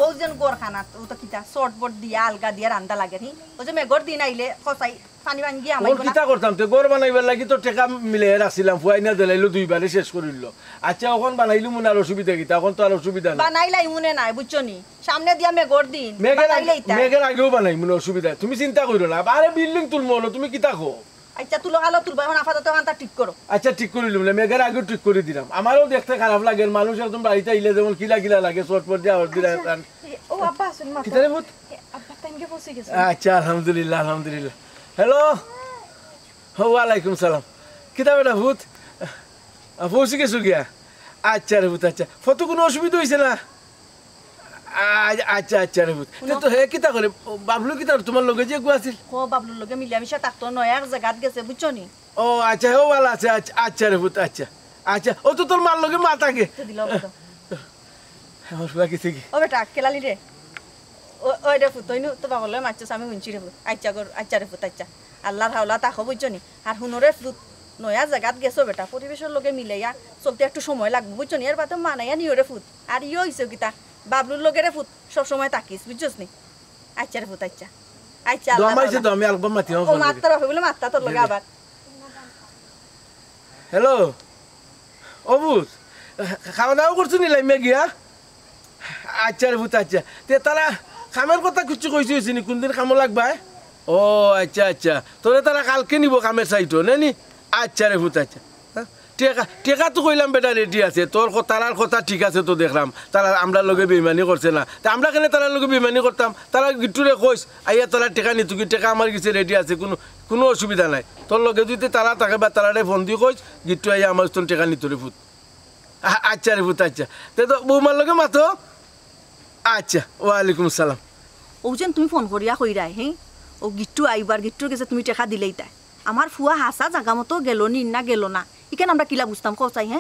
ও যেন গোরখানাত, ও তো কিতা, শর্ট বোর্ড দিয়া, আলগা দিয়া রান্দা লাগে, নি? ও যে মেঘর দিন আইলে, কসাই পানি ভাঙ্গি আমার ওর ইগুলা। কিতা করতাম? তে ঘর বানাইবার লাগি তো টেকা মিলাইয়া রাখছিলাম, ফুয়াই না দিলাইলো দুইবারে শেষ করিল। আচ্ছা, অখন বানাইলু মনে আর অসুবিধা কিতা? অখন তো আর অসুবিধা নাই। বানাইলাই মনে নাই, বুঝছো নি? সামনে দিয়া মেঘর দিন, মেঘের আগে, বানাইলাই তাই। মেঘের আগেও বানাই মনে অসুবিধা, তুমি চিন্তা করিও না। আরে বিল্ডিং তুলমু অনো, তুমি কিতা কও? আচ্ছা, তুলো, কালো তুলবো, অখন আপাতত অখানতা ঠিক করো। আচ্ছা, ঠিক করিলুম নে, মেঘের আগেও ঠিক করি দিলাম। আমারও দেখতে খারাপ লাগে, মানুষ একদম বাড়িত আইলে যেমন কিলা কিলা লাগে, চটপট দিয়া হওয়ার দিলা। আচ্ছা, এ, ও আব্বা আছইন, মাতো। কিতা রে পুত? এ, আব্বা তাইনকে পৌঁছি গেছে। আচ্ছা, আলহামদুলিল্লাহ, আলহামদুলিল্লাহ। হ্যালো। ও, ওয়ালাইকুম সালাম। কিতা বেটা পুত? আ, পৌঁছি গেছো গিয়া? আচ্ছা রে পুত, আচ্ছা। ফটো কুনু অসুবিধা অইছে না? আ-, আচ্ছা, আচ্ছা রে পুত। তে তো হে কিতা করে? ও, বাবলু কিতা করে? তুমার লগে যে এগু আছিল? ও, বাবলুর লগে মিলামিশা থাকতো, নয়া এক জাগাত গেছে, বুঝছো নি? ও, আচ্ছা, ও ভালা আছে, আচ্ছা, আচ্ছা রে পুত, আচ্ছা। আচ্ছা, ও তো তোর মার লগে মাত আগে। তো দিল কত? আমার ফুয়া গেছে কি? ও বেটা, কেলালি রে। ও, ওই রে পুত, তুই নু তো বাবার লগে মাতছস, আমি হুনছি রে পুত। আচ্ছা গো, আচ্ছা রে পুত, আচ্ছা। আল্লাহর হাওলা থাকো, বুঝছো নি? আর হুনো রে পুত, নয়া জাগাত গেছো বেটা, পরিবেশর লগে মিলাইয়া চলতে একটু সময় লাগবো, বুঝছো নি? এর বাদে মানাইয়া নিও রে পুত। আর ইয়ো অইছে কিতা, বাবলুর লগে রে পুত, সব সময় থাকিস, বুঝছস নি? আচ্ছা রে পুত, আচ্ছা। আচ্ছা, আল্লাহর হাওলা। তো আমি আরেকবার মাতি আমার ও ফোন মাত্তা লগে। রাখে বলে মাত্তা তোর লগে আবার। হ্যালো, ও পুত, খাওয়া দাওয়া করছো নি লাইমে গিয়া? আচ্ছা রে পুত, আচ্ছা। তে তারা কামের কথা কিচ্ছু কইছে অইছে নি, কুনদিন কামো লাগবায়? ও আচ্ছা, আচ্ছা। তোরে তারা কালকে নিবো কামের সাইটো, নে নি? আচ্ছা রে পুত, আচ্ছা। হ্যাঁ? টেকা, টেকা তো কইলাম বেটা রেডি আছে, তোর ক-, তারার কথা ঠিক আছে তো দেখলাম, তারা আমরার লগে বেইমানি করছে না, তে আমরা কেনে তারার লগে বেইমানি করতাম? তারা গিট্টুরে কইস, আইয়া তারা টেকা নিতো কি, টেকা আমার গেছে রেডি আছে, কুনু, কুনু অসুবিধা নাই। তোর লগে যদি তারা থাকে বা তারারে ফোন দি কইস, গিট্টু আইয়া আমার উস্তোন টেকা নিতো রে পুত। আ-, আচ্ছা রে পুত, আচ্ছা। তে তো বৌমার লগে মাতো। আচ্ছা, ওয়ালাইকুম আসসালাম। ও যেন তুমি ফোন করিয়া কইরায়, হে? ও গিট্টু আইবার, গিট্টুর গেছে তুমি টেকা দিলাইতায়। আমার ফুয়া হাছা জাগা মতো গেলো নি না গেলো না, ইখান আমরা কিলা বুঝতাম, কও চাই, হে?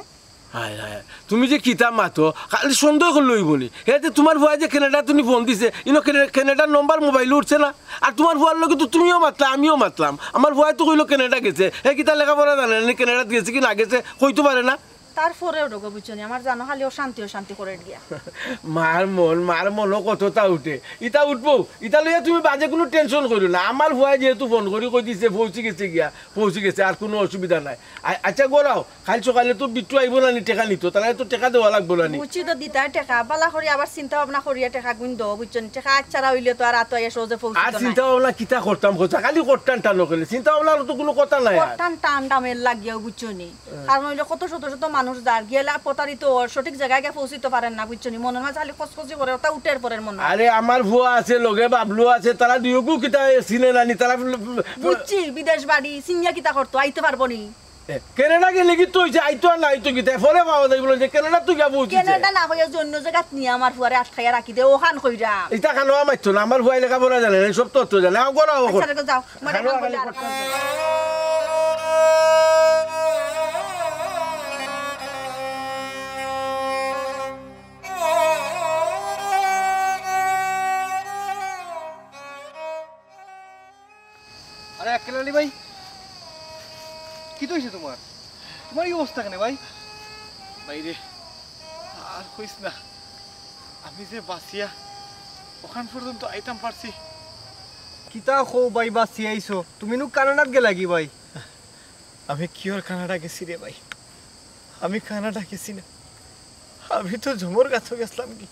হায়, হায়, তুমি যে কিতা মাতো, খালি সন্দেহ করলে অইবো নি? হে, তে তুমার ফুয়ায় যে কানাডা তুমি ফোন দিছে, ইনো কানা-, কানাডার নম্বর মোবাইলো উঠছে না? আর তুমার ফুয়ার লগে তো তুমিও মাতলা, আমিও মাতলাম। আমার ফুয়ায় তো কইলো কানাডা গেছে। হে কিতা লেখাপড়া জানে না নি, কানাডাত গেছে কি না গেছে, কইতো পারে না। তারপরেও রোগ বুঝছো নি, আমার জানো খালি অশান্তি অশান্তি করের গিয়া। মার মন, মার মনো কততা উঠে। ইতা উঠবো, ইতা লইয়া তুমি বাজে কুনু টেনশন করিও না। আমার ফুয়ায় যেহেতু ফোন করি কই দিছে, পৌঁছি গেছে গিয়া, পৌঁছি গেছে, আর কুনু অসুবিধা নাই। আ-, আচ্ছা, গড়াও, কাইল সকালে তো বিট্টু আইবো না নি টেকা নিতো, তাইলে তো টেকা দেওয়া লাগবো না নি। বুঝছি তো দিতায় টেকা, বালা করি আবার চিন্তা ভাবনা করিয়া টেকা গুন দেও, বুঝছো নি? টেকা আচ্ছাড়া অইলে তো আর আতো আইয়া সহজে পৌঁছিতো আর নায়। চিন্তা ভাবনা কিতা করতাম, কও চাই? খালি করতাম টানো কেনে? চিন্তা ভাবনার তো কুনু কথা নাই আর। করতাম টান দামের লাগিয়াও, বুঝছো নি? কারণ অইলে কত শত শত মানুষ যার গেলা প্রতারিত অর, সঠিক জাগায় গিয়া পৌঁছিতো পারের না, বুঝছো নি? মনর মাঝে খালি খসখসি করে, ওটা উঠের পরের মনে হয়। আরে, আমার ফুয়া আছে, লগে বাবলু আছে, তারা দুইওগু কিতা চিনে না নি, তারা বুঝছি, বিদেশ বাড়ি, চিনিয়া কিতা করতো, আইতে পারবো নি? এ, কানাডা গেলে কিতা অইছে, আইতো আর না আইতো কিতা, পরে পাওয়া যাইবো না যে কানাডা তো গিয়া পৌঁছিছে। কানাডা না কইয়া যে অন্য জাগাত নিয়া আমার ফুয়ারে আটকাইয়া রাখি দে, অখান কইরাম। ইতা খানো আমাইতো না, আমার ফুয়ায় লেখাপড়া জানে না, সব তথ্য জানে, আও গড়াও অখন। আচ্ছা, রেখে যাও, মানে খানো এখন কইলে আর আরে আক্কেল আলী ভাই, কিতা অইছে তুমার? তুমার ই অবস্থা কেনে ভাই? ভাইরে, আর কইস না, আমি যে বাচিয়া অখান পর্যন্ত আইতাম পারছি। কিতা কও ভাই, বাচিয়া আইছো? তুমি নু কানাডাত গেলাগি ভাই? আমি কিওর কানাডা গেছি রে ভাই? আমি কানাডা গেছি না, আমি তো জমর গাছো গেছলাম গি।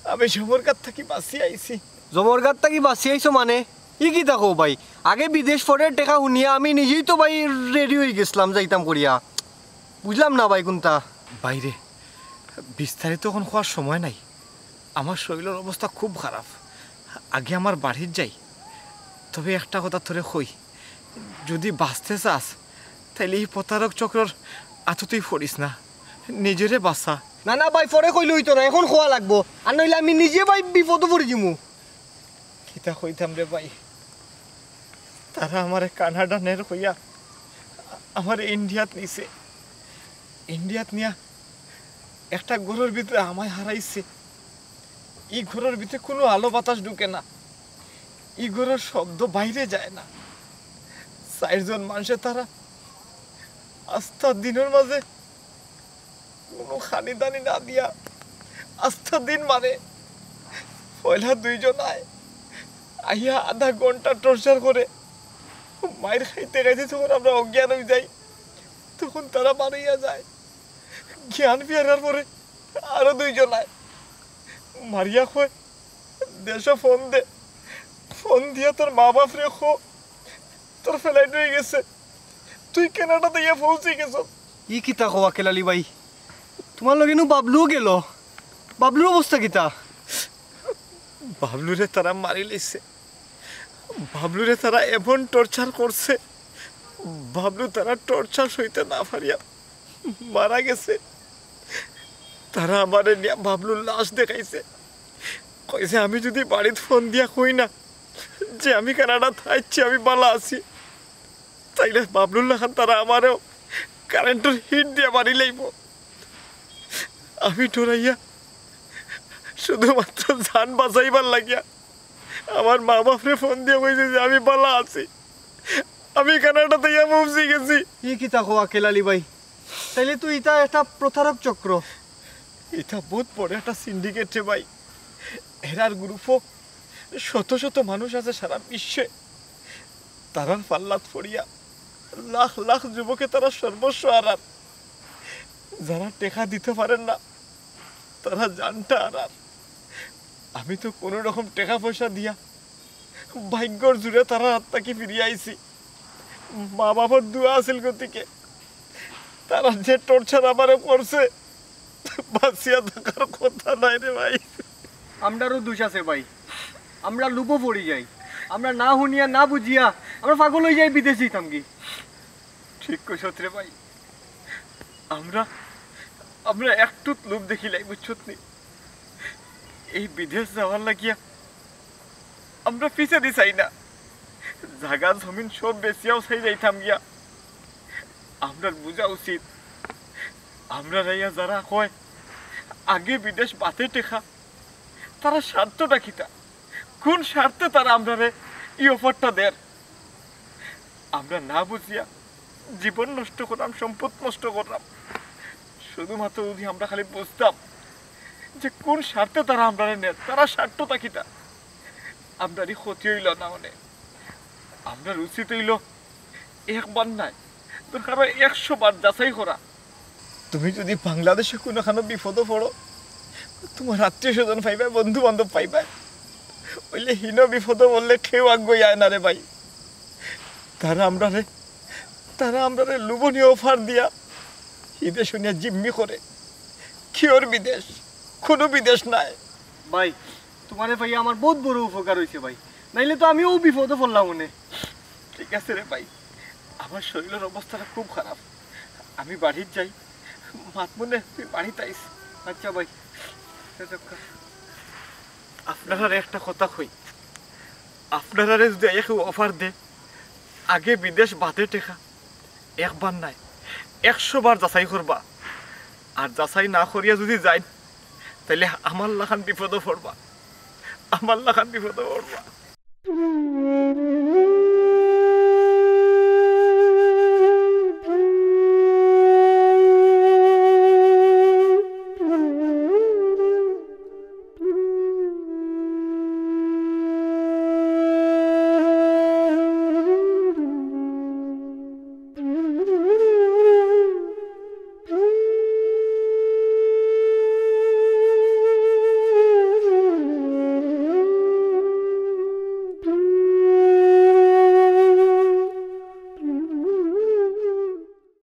আমি জমরঘাট থাকি বাঁচিয়া আইছি। জমরঘাট থাকি বাঁচিয়া আইছো মানে? ই কিতা কও ভাই? আগে বিদেশ পরের টেকা হুনিয়া আমি নিজেই তো ভাই রেডি অইগেছলাম যাইতাম করিয়া। বুঝলাম না ভাই কুনতা। ভাইরে, বিস্তারিত অখন কওয়ার সময় নাই। আমার শরীলর অবস্থা খুব খারাপ। আগে আমার বাড়িত যাই, তবে একটা কথা তোরে কই, যুদি বাঁচতে চাস, তাইলে ই প্রতারক চক্রর আতো তুই পড়িস না, নিজেরে বাঁচা। না না ভাই, পরে কইলে অইতো না, অখন কওয়া লাগবো, আর নাইলে আমি নিজে ভাই বিপদো পড়ি যিমু। কিতা কইতাম রে ভাই, তারা আমারে কানাডা নের কইয়া আমারে ইন্ডিয়াত নিছে। ইন্ডিয়াত নিয়া একটা ঘরর ভিতরে আমায় হারাইছে। ই ঘরর ভিতরে কুনু আলো বাতাস ঢুকে না, ই ঘরর শব্দ বাইরে যায় না। চাইরজন মানষে তারা আস্তা দিনর মাঝে কুনু খানি দানি না দিয়া আস্তা দিন মারে। পয়লা দুইজন আয়, আইয়া আধা ঘন্টা টর্চার করে, মাইর খাইতে খাইতে যখন আমরা অজ্ঞান অই যাই, তখন তারা বারইয়া যায়। জ্ঞান ফিরার পরে আরো দুইজন আয়, মারিয়া কয়, "দেশো ফোন দে, ফোন দিয়া তোর মা বাপরে ক, তোর ফ্লাইট অই গেছে, তুই কানাডাত আইয়া পৌঁছি গেছস।" ই কিতা কও আক্কেল আলী ভাই, তুমার লগে নু বাবলুও গেল, বাবলুর অবস্থা কিতা? বাবলুরে তারা মারি লাইছে। বাবলুরে তারা এমন টর্চার করছে, বাবলু তারা টর্চার সইতে না পারিয়া মারা গেছে। তারা আমারে নিয়া বাবলুর লাশ দেখাইছে, কইছে আমি যুদি বাড়িত ফোন দিয়া কই না যে আমি কানাডাত আইছি, আমি বালা আছি, তাইলে বাবলুর লাখান তারা আমারেও কারেন্টর হিট দিয়া মারি লাইবো। আমি ডরাইয়া শুধুমাত্র জান বাঁচাইবার লাগিয়া আমার মা বাপরে ফোন দিয়া কইছি যে আমি বালা আছি, আমি কানাডাত আইয়া পৌঁছি গেছি। ই কিতা কও আক্কেল আলী ভাই, তাইলে তো ইটা একটা প্রতারক চক্র। ইটা বউত বড় একটা সিন্ডিকেট রে ভাই। এরার গ্রুপো শত শত মানুষ আছে সারা বিশ্বে। তারার পাল্লাত পড়িয়া লাখ লাখ যুবকে তারা সর্বস্ব হারার। যারা টেকা দিতে পারের না, তারা জানটা হারার। আমি তো কুনু রকম টেকা পয়সা দিয়া ভাগ্যর জোরে তারার আত থাকি ফিরিয়া আইছি। মা বাপর দোয়া আছিল গতিকে। তারা যে টর্চার আমারে করছে, বাঁচিয়া থাকার কথা নায় রে ভাই। আমরারও দোষ আছে ভাই, আমরা লোভো পড়ি যাই, আমরা না হুনিয়া না বুঝিয়া আমরা পাগল অই যাই, বিদেশ যাইতামগি। ঠিক কইছত রে ভাই, আমরা আমরা একটুত লোভ দেখিলাই, বুঝছত নি? এই বিদেশ যাওয়ার লাগিয়া আমরা পিছেদি চাই না, জাগা জমিন সব বেচিয়াও চাই যাইতাম গিয়া। আমরার বুঝা উচিত, আমরারে ইয়া যারা কয় আগে বিদেশ বাদে টেকা, তারার স্বার্থটা কিতা? কুন স্বার্থে তারা আমরারে ই অফারটা দের? আমরা না বুঝিয়া জীবন নষ্ট কররাম, সম্পদ নষ্ট কররাম। শুধুমাত্র যুদি আমরা খালি বুঝতাম যে কুন স্বার্থে তারা আমরারে নের, তারার স্বার্থটা কিতা, আমরারই ক্ষতি অইলো না অনে। আমরার উচিত অইলো একবার নায়, দরকার অয় একশো বার যাচাই করা। তুমি যুদি বাংলাদেশো কুনুখানো বিপদো পড়ো, তুমার আত্মীয় স্বজন পাইবায়, বন্ধু বান্ধব পাইবায়, অইলে হিনো বিপদো পড়লে কেউ আগুয়াইয়া আয় না রে ভাই। তারা আমরারে, তারা আমরারে লোভনীয় অফার দিয়া বিদেশ নিয়া জিম্মি করে। কিওর বিদেশ? কুনু বিদেশ নায়। ভাই, তুমারে পাইয়া আমার বউত বড় উপকার অইছে ভাই, নাইলে তো আমিও বিপদো পড়লাম অনে। ঠিক আছে রে ভাই, আমার শরীলর অবস্থাটা খুব খারাপ, আমি বাড়িত যাই। মাতমুনে, তুই বাড়িত আইস। আচ্ছা ভাই। আপনারারে একটা কথা কই, আপনারারে যুদি আইয়া কেউ অফার দে, আগে বিদেশ বাদে টেকা, একবার নায়, একশো বার যাচাই করবা। আর যাচাই না করিয়া যুদি যাইন, তাইলে আমার লাখান বিপদো পড়বা, আমার লাখান বিপদো পড়বা।